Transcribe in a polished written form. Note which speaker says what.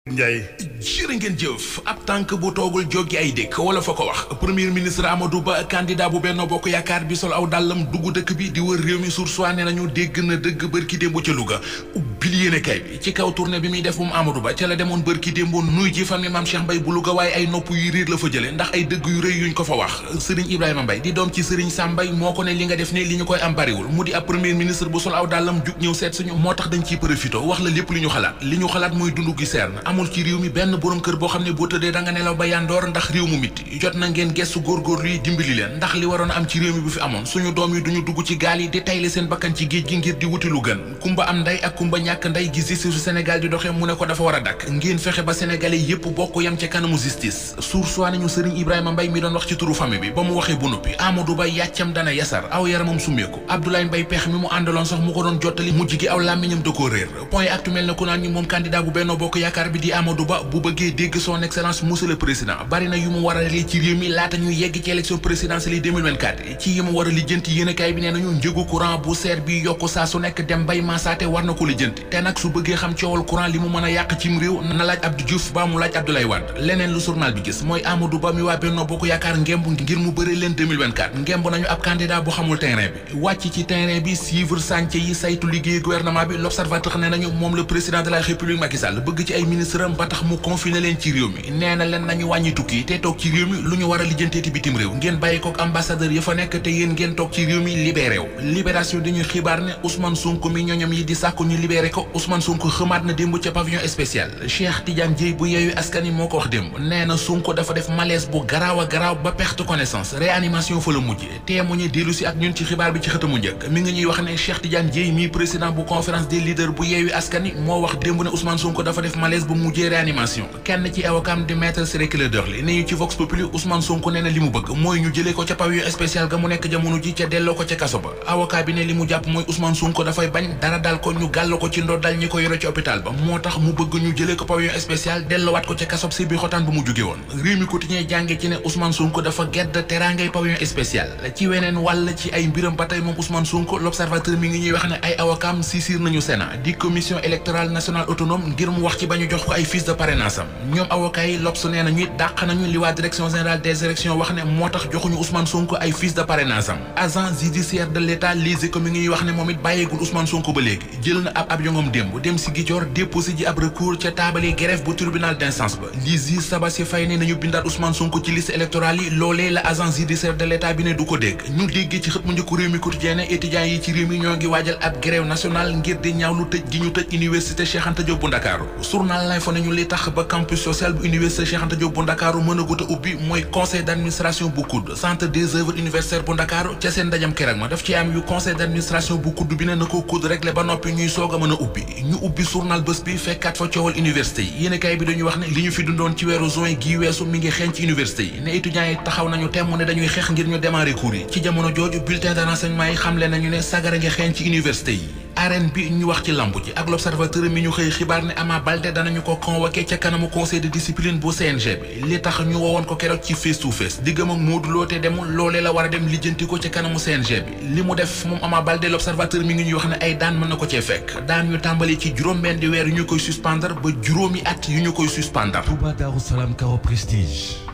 Speaker 1: Ndiaye jërë ngeen jëf ab tànk bu toogul jógi ay dëkk wala fa ko wax premier ministre Amadou Ba candidat bu Benno Bokk Yaakaar bi sol aw dàllam dugg dëkk bi di wër réew mi sursoi ne nañu dégg na dëgg bërki démb ca Louga ubbil yéene kay bi ci kaw tournée bi muy def moom Amadou Ba ca la demoon bërki démb nuy ji famille Mame Cheikh Mbaye bu Louga waaye ay nopp yu réer la fa jële ndax ay dëgg yu rëy yuñ ko fa wax Serigne Ibrahima Mbaye di doom ci Serigne Sam Mbaye moo ko ne li nga def ne li ñu koy am bariwul mu di ab premier ministre bu sol aw dàllam jug ñëw seet suñu moo tax dañ ciy profito wax la lépp li ñu xalaat mooy dund gi seer na amul ci réew mi benn borom kër boo xam ne boo tëddee da nga nelaw ba yandoor ndax réew mu mitti jot na ngeen gestu góorgóorlu yi dimbali leen ndax li waroon a am ci réew mi bu fi amoon suñu doom yi duñu dugg ci gaal yi di tayle seen bakkan ci géej gi ngir di wuti lu gën kumba am nday ak kumba ñàkk nday gi justice su Sénégal di doxee mu ne ko dafa war a dakk ngeen fexe ba sénégalais yépp bokk yam ca kanamu justice source nañu Serigne Ibrahima Mbaye mi doon wax ci turu famille bi ba mu waxee bu noppi Amadou Ba yàccam dana yasar aw yaramam summeeku Abdoulaye Mbaye peex mi mu àndaloon sax mu ko doon jottali mujj gi aw làmmiñam da koo réer point actu mel na ku naan ñi moom candidat bu Benno Bokk Yaakaar bi di Amadou Ba bu bëggee dégg son excellence monsieur le président bari na yu mu war a lee ci réew mi laata ñuy yegg ci élection présidentielle yi 2024 ci yi mu war a lijjanti yéenekaay bi nee nañu njëgu courant bu seer bi yokku saa su nekk dem bay maasaate war na ko lijjanti te nag su bëggee xam coowal courant li mu mën a yàq cim réew na laaj Abdou Diouf ba mu laaj Abdoulaye Wade leneen lu journal bi gis mooy Amadou Ba mi waa Benno Bokk Yaakaar ngemb ngir mu bëre leen 2024 ngemb nañu ab candidat bu xamul terrain bi wàcc ci terrain bi suivre chantier yi saytu liggéey gouvernement bi l'observateur ne nañu moom le président de la république Macky Sall bëgg ci ay ministre am ba tax mu confiné leen ci réew mi nee na leen nañu wàññi tukki te toog ci réew mi lu ñu war a lijjanteeti bitim réew ngeen bàyyi kook ambassadeur ya fa nekk te yéen ngeen toog ci réew mi libéré wu libération dañuy xibaar ne Ousmane Sonko mi ñoñom yi di sàkku ñu libéré ko Ousmane Sonko xamaat na démb ca pavillon spécial Cheikh Tidiane Dièye bu yeewu askan yi moo ko wax démb nee na Sonko dafa def malaise bu garaaw a garaaw ba perte connaissance réanimation fa la mujj témoigné dellu si ak ñun ci xibaar bi ci xëtamu njëkk mi ngi ñuy wax ne Cheikh Tidiane Dièye mi président bu conférence des leaders bu yeewu askan yi moo wax démb ne Ousmane Sonko dafa def malaise bu mujjee réanimation kenn ci awakam di maître Ciré Clédor Ly ne ñu ci Vox Populi Ousmane Sonko nee na li mu bëgg mooy ñu jëlee ko ca pavillon spécial ga mu nekk jamono ji ca delloo ko ca kaso ba avocat bi ne li mu jàpp mooy Ousmane Sonko dafay bañ dara dal ko ñu gàll ko ci ndoddal ñi ko yore ci hôpital ba moo tax mu bëgg ñu jëlee ko pavillon spécial delloowaat ko ca kaso si bi xotaan ba mu jóge woon réew mi quotidien jànge ci ne Ousmane Sonko dafa gedd teraangay pavillon spécial ci weneen wàll ci ay mbiram ba tey moom Ousmane Sonko l'observateur mi ngi ñuy wax ne ay awakam saisir nañu Sénat di commission électorale nationale autonome ngir mu wax ci ba ñu jox ko ay fiches de parrainage am ñoom avocat yi L'Obs nee nañu it dàq nañu li waa direction générale des élections wax ne moo tax joxuñu Ousmane Sonko ay fiches de parrainage am agent judiciaire de l'État Les Échos mi ngi ñuy wax ne moom it bàyyeegul Ousmane Sonko ba léegi jël na ab avion démb dem si Ziguinchor déposé ji ab recours ca taabali greffe bu tribunal d'instance ba li juge Sabassy Faye ne nañu bindaat Ousmane Sonko ci liste électorale yi loolee la agent judiciaire de l'État bi ne du ko dégg ñu déggee ci xët mu njëkk réew mi quotidien ne étudiants yi ci réew mi ñoo ngi waajal ab grève nationale ngir di ñaawlu tëj gi ñu tëj université Cheikh Anta Diop bu Ndakaaru journal lay fa nañu li tax ba campus social bu université Cheikh Anta Diop bu Ndakaaru mën a gut a ubbi mooy conseil d'administration bu COUD centre des œuvres universitaires bu Ndakaaru ca seen ndajam keroog ma daf ci am yu conseil d'administration bu COUD bi ne na ko COUD réglé ba noppi ñuy soog a mën a ubbi ñu ubbi journal bés bi fekkaat fa coowal université yi yéenekaay bi dañuy wax ne li ñu fi dundoon ci weeru juin gii weesu mi ngi xeeñ ci université yi ne étudiants yi taxaw nañu temm ne dañuy xeex ngir ñu démarrer cours yi ci jamono jooju bulletin de renseignement yi xamle nañu ne sagara ngi xeeñ ci université yi arène bi ñu wax ci lamb ji ak l'observateur mi ñu xëy xibaar ne Ama Baldé danañu ko convoqué ca kanamu conseil de discipline bu CNG bi li tax ñu woowoon ko keroog ci face to face diggam ak Modou Lo te demul loolee la war a dem lijjanti ko ca kanamu CNG bi li mu def moom Ama Baldé l'observateur mi ngi ñuy wax ne ay daan mën na ko cee fekk daan ñu tàmbali ci juróom-benn di weer yu ñu koy suspendre ba juróomi at yu ñu koy suspendre.
Speaker 2: Touba Darou Salam Caro Prestige.